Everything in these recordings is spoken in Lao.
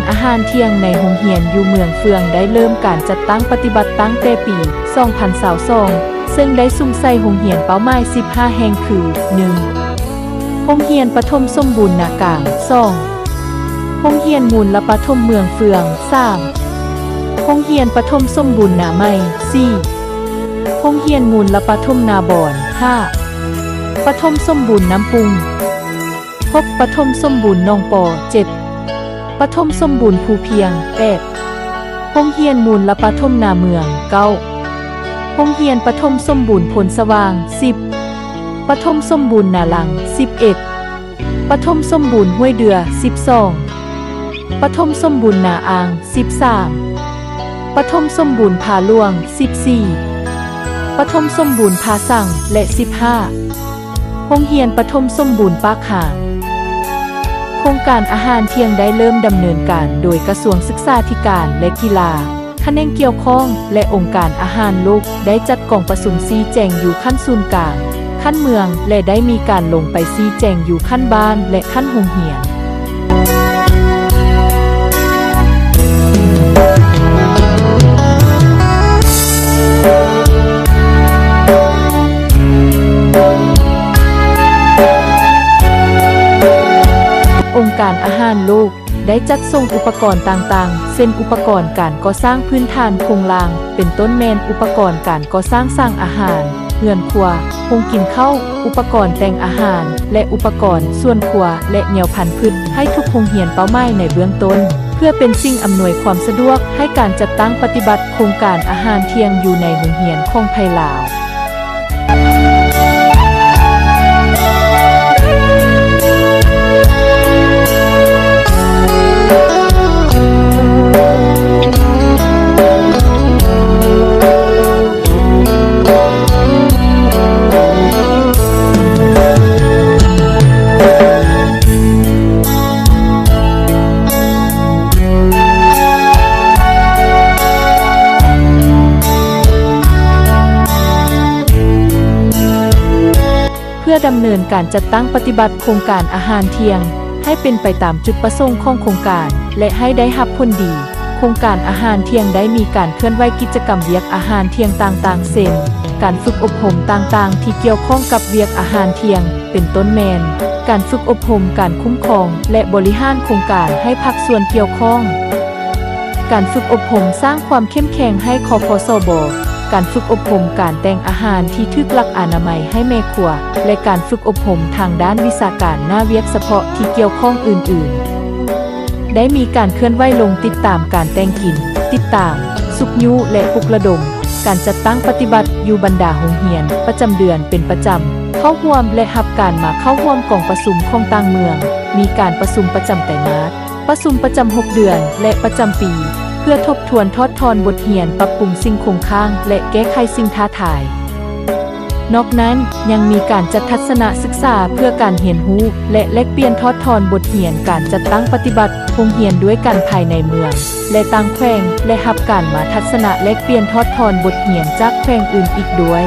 ອາຫານທ່ຽງໃນໂຮງຮຽນຢູ່ເມືອງເຟືອງໄດ້ເລີ່ມການຈັດຕັ້ງປະຕິບັດຕັ້ງແຕ່ປີສອງພັນຊາວສອງ ເຊິ່ງໄດ້ສຸມໃສ່ໂຮງຮຽນເປົ້າໝາຍສິບຫ້າແຫ່ງຄື ໜຶ່ງ ໂຮງຮຽນປະຖົມສົມບູນນາກາງ, ສອງ ໂຮງຮຽນມູນລະປະຖົມເມືອງເຟືອງ, ສາມ ໂຮງຮຽນປະຖົມສົມບູນນາໃໝ່, ສີ່ ໂຮງຮຽນມູນລະປະຖົມນາບອນ, ຫ້າ ປະຖົມສົມບູນນ້ຳປຸງ, ຫົກ ປະຖົມສົມບູນໜອງປໍ, ເຈັດ ປະຖົມສົມບູນພູພຽງ, ແປດ ໂຮງຮຽນມູນລະປະຖົມນາເມືອງ, ເກົ້າ ໂຮງຮຽນປະຖົມສົມບູນໂພນສະຫວ່າງ, ສິບ ປະຖົມສົມບູນນາລັງ, ສິບເອັດ ປະຖົມສົມບູນຫ້ວຍເດື່ອ, ສິບສອງ ປະຖົມສົມບູນນາອ່າງ, ສິບສາມ ປະຖົມສົມບູນຜາຫຼວງ, ສິບສີ່ ປະຖົມສົມບູນຜາສັງ ແລະ ສິບຫ້າ ໂຮງຮຽນປະຖົມສົມບູນປາກຫາງ. ໂຄງການອາຫານທ່ຽງໄດ້ເລີ່ມດຳເນີນການໂດຍກະຊວງສຶກສາທິການ ແລະ ກິລາ, ຂະແໜງກ່ຽວຂ້ອງ ແລະ ອົງການອາຫານໂລກ ໄດ້ຈັດກອງປະຊຸມຊີ້ແຈງຢູ່ຂັ້ນສູນກາງ, ຂັ້ນເມືອງ ແລະ ໄດ້ມີການລົງໄປຊີ້ແຈງຢູ່ຂັ້ນບ້ານ ແລະ ຂັ້ນໂຮງຮຽນ. ອົງການອາຫານໂລກ ໄດ້ຈັດສົ່ງອຸປະກອນຕ່າງໆ ເຊັ່ນ ອຸປະກອນການກໍ່ສ້າງພື້ນຖານໂຄງລ່າງ ເປັນຕົ້ນແມ່ນອຸປະກອນການກໍ່ສ້າງສາງອາຫານ, ເຮືອນຄົວ, ໂຮງກິນເຂົ້າ, ອຸປະກອນແຕ່ງອາຫານ ແລະ ອຸປະກອນສວນຄົວ ແລະ ແນວພັນພືດ ໃຫ້ທຸກໂຮງຮຽນເປົ້າໝາຍໃນເບື້ອງຕົ້ນ ເພື່ອເປັນສິ່ງອຳນວຍຄວາມສະດວກໃຫ້ການຈັດຕັ້ງປະຕິບັດໂຄງການອາຫານທ່ຽງຢູ່ໃນໂຮງຮຽນຂອງໄທລາວ. ເພື່ອດຳເນີນການຈັດຕັ້ງປະຕິບັດໂຄງການອາຫານທ່ຽງ ໃຫ້ເປັນໄປຕາມຈຸດປະສົງຂອງໂຄງການ ແລະ ໃຫ້ໄດ້ຮັບຜົນດີ, ໂຄງການອາຫານທ່ຽງໄດ້ມີການເຄື່ອນໄຫວກິດຈະກຳວຽກອາຫານທ່ຽງຕ່າງໆ ເຊັ່ນ ການຝຶກອົບຮົມຕ່າງໆທີ່ກ່ຽວຂ້ອງກັບວຽກອາຫານທ່ຽງ ເປັນຕົ້ນແມ່ນ ການຝຶກອົບຮົມການຄຸ້ມຄອງ ແລະ ບໍລິຫານໂຄງການໃຫ້ພາກສ່ວນກ່ຽວຂ້ອງ, ການຝຶກອົບຮົມສ້າງຄວາມເຂັ້ມແຂງໃຫ້ ຄພສບ, ການຝຶກອົບຮົມການແຕ່ງອາຫານທີ່ຖືກຫຼັກອະນາໄມໃຫ້ແມ່ຄົວ ແລະ ການຝຶກອົບຮົມທາງດ້ານວິຊາການໜ້າວຽກສະເພາະທີ່ກ່ຽວຂ້ອງອື່ນໆ. ໄດ້ມີການເຄື່ອນໄຫວລົງຕິດຕາມການແຕ່ງກິນ, ຕິດຕາມ, ຊຸກຍູ້ ແລະ ປຸກລະດົມການຈັດຕັ້ງປະຕິບັດຢູ່ບັນດາໂຮງຮຽນປະຈຳເດືອນເປັນປະຈຳ, ເຂົ້າຮ່ວມ ແລະ ຮັບການມາເຂົ້າຮ່ວມກອງປະຊຸມຂອງຕ່າງເມືອງ, ມີການປະຊຸມປະຈຳໄຕມາດ, ປະຊຸມປະຈຳຫົກເດືອນ ແລະ ປະຈຳປີ ເພື່ອທົບທວນຖອດຖອນບົດຮຽນ, ປັບປຸງສິ່ງຄົງຄ້າງ ແລະ ແກ້ໄຂສິ່ງທ້າທາຍ. ນອກນັ້ນ, ຍັງມີການຈັດທັດສະນະສຶກສາເພື່ອການຮຽນຮູ້ ແລະ ແລກປ່ຽນຖອດຖອນບົດຮຽນການຈັດຕັ້ງປະຕິບັດໂຮງຮຽນດ້ວຍກັນພາຍໃນເມືອງ ແລະ ຕ່າງແຂວງ ແລະ ຮັບການມາທັດສະນະແລກປ່ຽນຖອດຖອນບົດຮຽນຈາກແຂວງອື່ນອີກດ້ວຍ.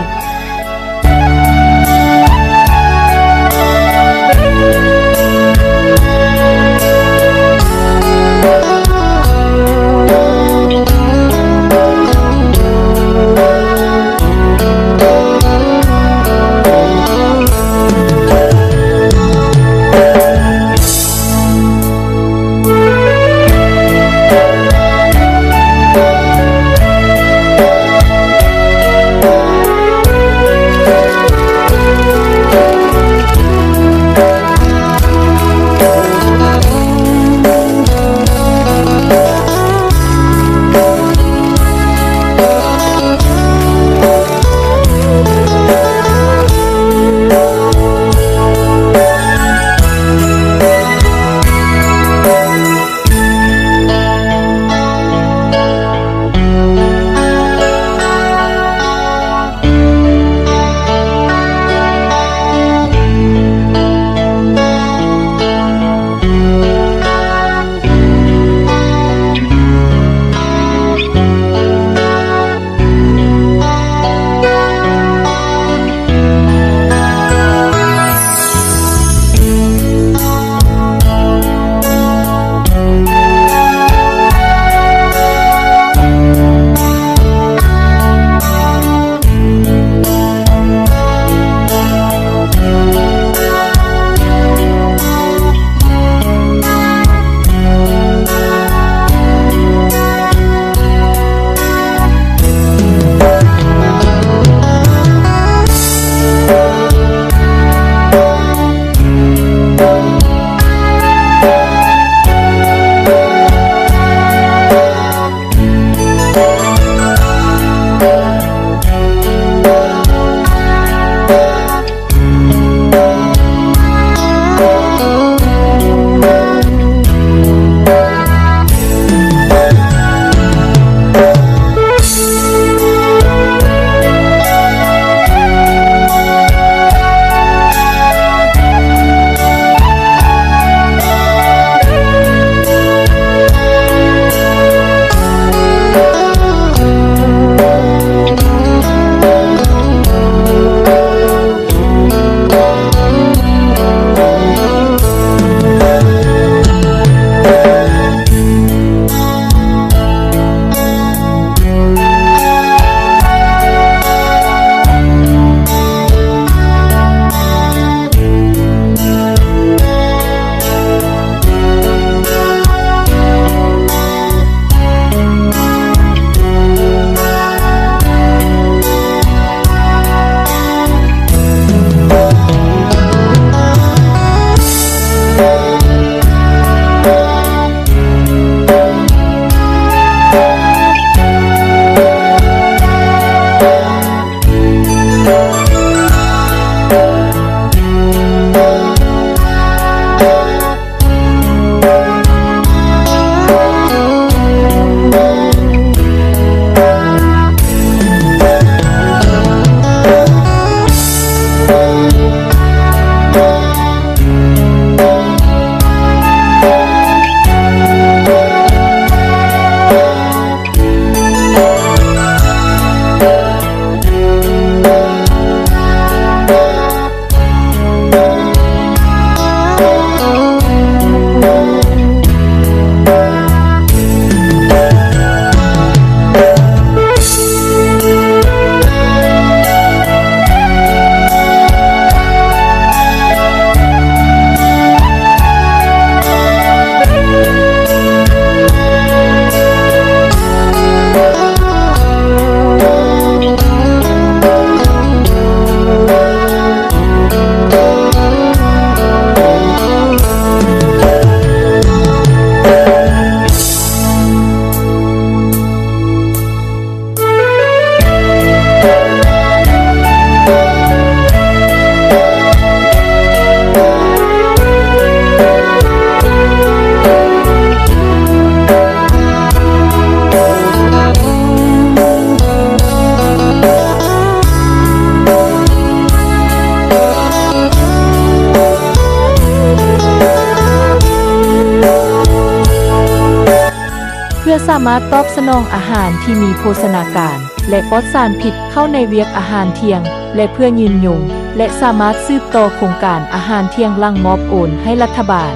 ສາມາດຕອບສະໜອງອາຫານທີ່ມີໂພຊະນາການ ແລະ ປອດສານພິດເຂົ້າໃນວຽກອາຫານທ່ຽງ ແລະ ເພື່ອຍືນຍົງ ແລະ ສາມາດສືບຕໍ່ໂຄງການອາຫານທ່ຽງຫຼັງມອບໂອນໃຫ້ລັດຖະບານ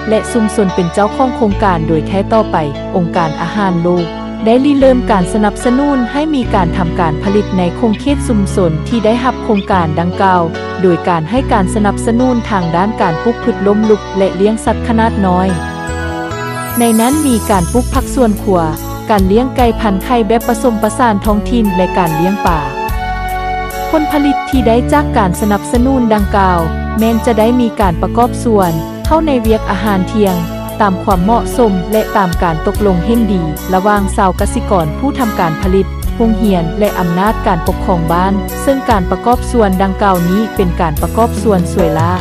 ແລະ ຊຸມຊົນເປັນເຈົ້າຂອງໂຄງການໂດຍແທ້ຕໍ່ໄປ. ອົງການອາຫານໂລກ ໄດ້ລິເລີ່ມການສະໜັບສະໜູນໃຫ້ມີການທຳການຜະລິດໃນຂົງເຂດຊຸມຊົນທີ່ໄດ້ຮັບໂຄງການດັ່ງກ່າວ ໂດຍການໃຫ້ການສະໜັບສະໜູນທາງດ້ານການປູກພືດລົ້ມລຸກ ແລະ ລ້ຽງສັດຂະໜາດນ້ອຍ. ໃນນັ້ນມີການປູກຜັກສວນຄົວ, ການລ້ຽງໄກ່ພັນໄຂ່ແບບປະສົມປະສານທ້ອງຖິ່ນ ແລະ ການລ້ຽງປາ. ຜົນຜະລິດທີ່ໄດ້ຈາກການສະໜັບສະໜູນດັ່ງກ່າວ ແມ່ນຈະໄດ້ມີການປະກອບສ່ວນ ເຂົ້າໃນວຽກອາຫານທ່ຽງ ຕາມຄວາມເໝາະສົມ ແລະ ຕາມການຕົກລົງເຫັນດີ ລະຫວ່າງຊາວກະສິກອນຜູ້ທຳການຜະລິດ, ໂຮງຮຽນ ແລະ ອຳນາດການປົກຄອງບ້ານ, ເຊິ່ງການປະກອບສ່ວນດັ່ງກ່າວນີ້ເປັນການປະກອບສ່ວນຊ່ວຍລ້າ.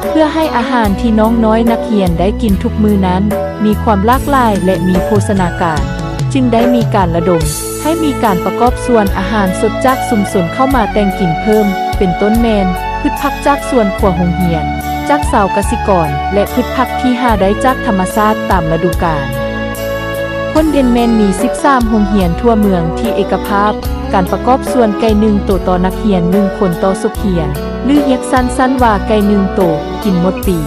ເພື່ອໃຫ້ອາຫານທີ່ນ້ອງນ້ອຍນັກຮຽນໄດ້ກິນທຸກມື້ນັ້ນ ມີຄວາມຫຼາກຫຼາຍ ແລະ ມີໂພຊະນາການ, ຈຶ່ງໄດ້ມີການລະດົມໃຫ້ມີການປະກອບສ່ວນອາຫານສົດຈາກຊຸມຊົນເຂົ້າມາແຕ່ງກິນເພີ່ມ, ເປັນຕົ້ນແມ່ນ ພືດຜັກຈາກສວນຄົວໂຮງຮຽນ, ຈາກຊາວກະສິກອນ ແລະ ພືດຜັກທີ່ຫາໄດ້ຈາກທຳມະຊາດຕາມລະດູການ. ຜົນເດັ່ນແມ່ນມີສິບສາມໂຮງຮຽນທົ່ວເມືອງທີ່ເອກະພາບ ການປະກອບສ່ວນໄກ່ໜຶ່ງໂຕຕໍ່ນັກຮຽນໜຶ່ງຄົນຕໍ່ສົກຮຽນ ຫຼື ຮຽກສັ້ນໆວ່າໄກ່ໜຶ່ງໂຕກິນໝົດປີ.